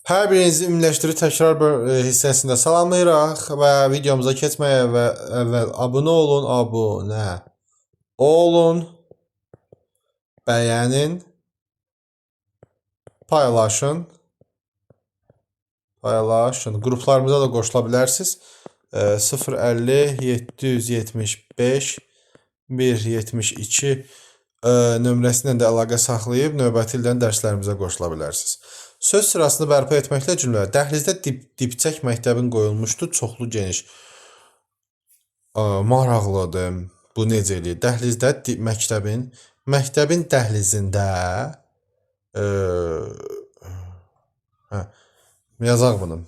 Hər birinizi ümumiləşdirib təkrar hissəsində salamlayırıq və videomuza keçməyə və əvvəl abunə olun, abunə olun, bəyənin, paylaşın, paylaşın. Qruplarımıza da qoşula bilərsiniz. 050 775 172 nömrəsi ilə də əlaqə saxlayıb növbəti ildən dərslərimizə qoşula bilərsiniz. Söz sırasını bərpa etməklə cümlələr. Dəhlizdə dipçək məktəbin qoyulmuşdu, çoxlu geniş. Maraqlıdır. Bu necə eləyir? Dəhlizdə məktəbin dəhlizində hə, yazaq bunu.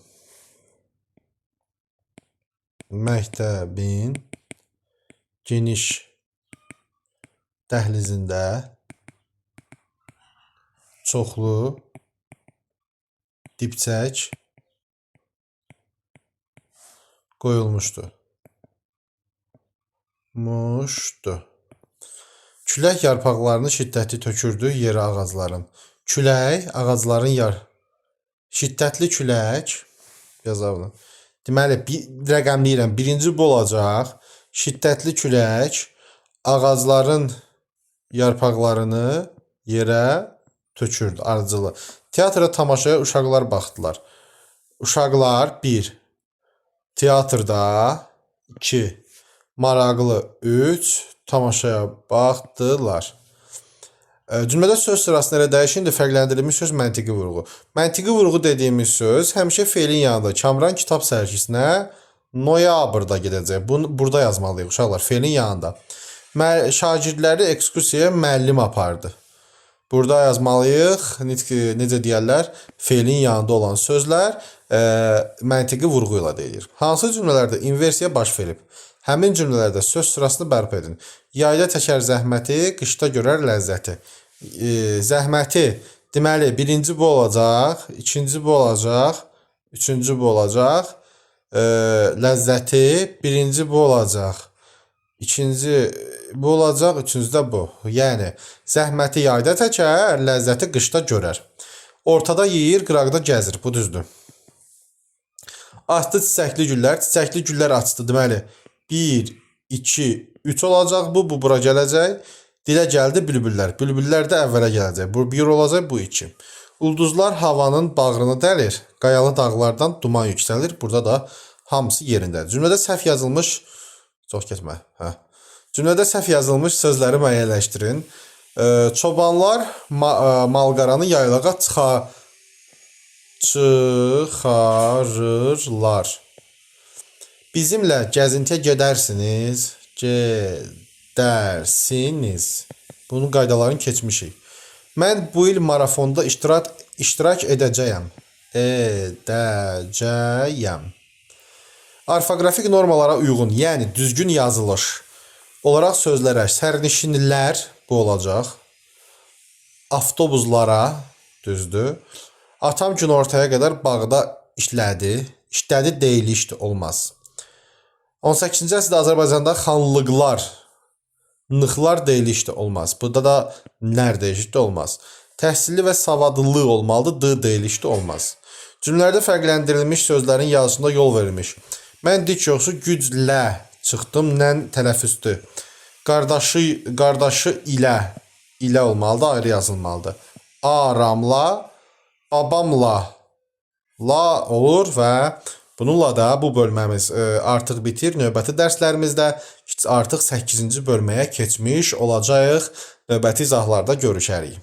Məktəbin geniş dəhlizində çoxlu dipçək qoyulmuşdu. Muşdu. Külək yarpaqlarını şiddətli tökürdü yerə ağacların. Külək ağacların şiddətli külək yazaq bunu. Deməli, bir rəqəmləyirəm. Birinci bu olacaq. Şiddətli külək ağacların yarpaqlarını yerə tökürdü. Ardıcılı. Teatra tamaşaya uşaqlar baxdılar. Uşaqlar 1. Teatrda 2. Maraqlı 3. Tamaşaya baxdılar. Cümlədə söz sırasını elə dəyişin də fərqləndirilmiş söz məntiqi vurğu. Məntiqi vurğu dediyimiz söz həmişə feilin yanında. Kamran kitab sərgisinə noyabrda gedəcək. Bunu burada yazmalıyıq uşaqlar, feilin yanında. Şagirdləri ekskursiyaya müəllim apardı. Burada yazmalıyıq, necə deyərlər, feilin yanında olan sözlər məntiqi vurğu ilə deyilir. Hansı cümlələrdə inversiya baş verib? Həmin cümlələrdə söz sırasını bərpa edin. Yayda təkər zəhməti, qışda görər ləzzəti. Zəhməti, deməli, birinci bu olacaq, ikinci bu olacaq, üçüncü bu olacaq. Ləzzəti, birinci bu olacaq. İkinci bu olacaq, üçüncü də bu. Yəni, zəhməti yayda təkər, ləzzəti qışda görər. Ortada yeyir, qıraqda gəzir. Bu düzdür. Açdı çiçəkli güllər. Çiçəkli güllər açdı. Deməli, 1, 2, 3 olacaq bu. Bu bura gələcək. Dilə gəldi bülbüllər. Bülbüllər də əvvələ gələcək. Bu 1 olacaq, bu 2. Ulduzlar havanın bağrını dəlir. Qayalı dağlardan duman yüksəlir. Burada da hamısı yerindədir. Cümlədə səhv yazılmış... Çox getmə. Hə. Cümlədə səhv yazılmış sözləri müəyyənləşdirin. Çobanlar malqaranı yaylağa çıxarırlar. Bizimlə gəzintiyə gedərsiniz. Gedərsiniz. Bunun qaydalarını keçmişik. Mən bu il marafonda iştirak edəcəyəm. Edəcəyəm. Orfoqrafik normalara uyğun, yəni düzgün yazılış olaraq sözlərə sərnişinlər bu olacaq. Avtobuslara düzdür. Atam günortaya qədər bağda işlədi. İşlədi deyilişdi, olmaz. 18-ci əsrdə Azərbaycanda xanlıqlar, nıxlar deyilişdi, olmaz. Burada da nər deyilişdi, olmaz. Təhsilli və savadlı olmalıdır, d deyilişdi, olmaz. Cümlələrdə fərqləndirilmiş sözlərin yazısında yol verilmiş. Mən dik yoxuşu güclə çıxdım, nən tələffüzdür. Qardaşı ilə, ilə olmalıdır, ayrı yazılmalıdır. Aramla, babamla, la olur və bununla da bu bölməmiz artıq bitir. Növbəti dərslərimizdə artıq 8-ci bölməyə keçmiş olacağıq. Növbəti izahlarda görüşərik.